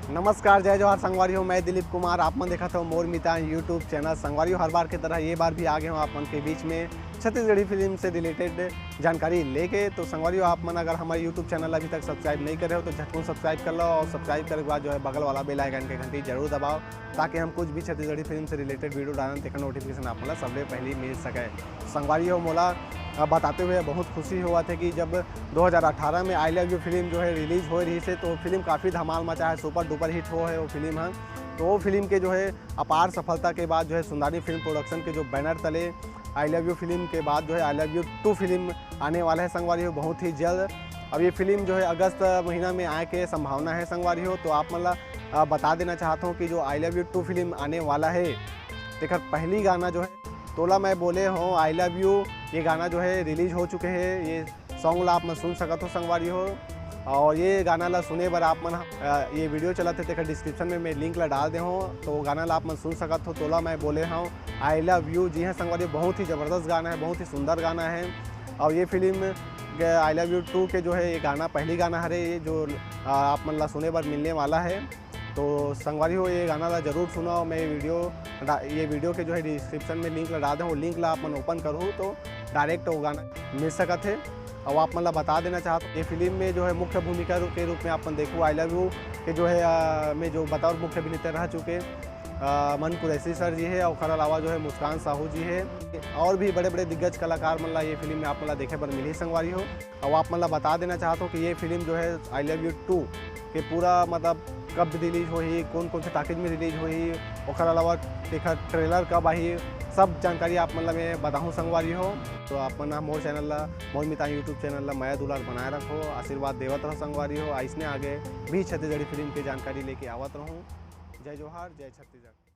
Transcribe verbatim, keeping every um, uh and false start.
नमस्कार, जय जोहार संगवारी हो, मैं दिलीप कुमार, आप मन देखत हो मोर मितान YouTube चैनल। संगवारी हो, हर बार के तरह ये बार भी आ गए हूँ आप मन के बीच में छत्तीसगढ़ी फिल्म से रिलेटेड जानकारी लेके। तो संगवारी हो, आप मन अगर हमारे YouTube चैनल अभी तक सब्सक्राइब नहीं करे हो तो झटकुन सब्सक्राइब कर लो और सब्सक्राइब करे के बाद जो है बगल वाला बेल आइकन के घंटी जरूर दबाओ, ताकि हम कुछ भी छत्तीसगढ़ी फिल्म से रिलेटेड वीडियो डालन तेकर नोटिफिकेशन आप मन ला सबले पहले मिल सके। संगवारी हो, मोला अ, बताते हुए बहुत खुशी होवत हे कि जब दो हज़ार अठारह में आई लव यू फिल्म जो है रिलीज होए रहिस हे, तो फिल्म काफ़ी धमाल मचा है, सुपर डुपर हिट हो है वो फिल्म ह। तो वो फिल्म के जो है अपार सफलता के बाद जो है सुंदरी फिल्म प्रोडक्शन के जो बैनर तले आई लव यू फिल्म के बाद जो है I love you two film आने वाला है संगवारी हो, बहुत ही जल्द। अब ये फिल्म जो है अगस्त महीना में आए के संभावना है संगवारी हो। तो आप मन ला अ, बता देना चाहता हूँ कि जो I love you two film आने वाला है, तेकर पहली गाना जो है तोला मैं बोले हूँ आई लव यू, ये गाना जो है रिलीज हो चुके हैं। ये सॉन्ग ला आप मन सुन सकत हो संगवारी हो। और ये गाना ला सुने बर आप मन, अ, ये वीडियो चलत है, तेकर डिस्क्रिप्शन में मैं लिंक ला डाल दे हूँ, तो वो गाना ला आप मन सुन सकत हो, तोला मैं बोले हूँ आई लव यू। जी हाँ संगवारी, बहुत ही ज़बरदस्त गाना है, बहुत ही सुंदर गाना है। और ये film I love you two के जो है ये गाना पहली गाना हरे, ये जो अ, आप मन ला सुने बर मिलने वाला है। तो संगवारी हो, ये गाना ला जरूर सुनाओ। मैं ये वीडियो डा-, ये वीडियो के जो है डिस्क्रिप्शन में लिंक ला डाल दे हूँ, लिंक ला आप मन ओपन करहू तो डायरेक्ट वो गाना मिल सकत है। और आप मन ला बता देना चाहत, ये फिल्म में जो है मुख्य भूमिका रू-, के रूप में आप मन देखू आई लव यू के जो है अ, में जो बतौर मुख्य अभिनेता रह चुके अ, मन कुरैशी सर जी है, और ओकर अलावा जो है मुस्कान साहू जी है, और भी बड़े बड़े दिग्गज कलाकार मन ला ये फिल्म में आप मन ला देखे बर मिलही संगवारी हो। और आप मन ला बता देना चाहत हो कि ये फिल्म जो है आई लव यू टू के पूरा मतलब कब रिलीज होही, कौन कौन से टाकीज में रिलीज होही, ओकर अलावा एकर ट्रेलर कब आही, सब जानकारी आप मन ला मैं बताहूँ संगवारी हो। तो आप मन ह मोर चैनल ला, मोर मितान YouTube चैनल ला मया दुलार बनाए रखो, आशीर्वाद देवत रहो संगवारी हो। अइसने आगे भी छत्तीसगढ़ी फिल्म के जानकारी लेके आवत रहूँ। जय जोहार, जय छत्तीसगढ़।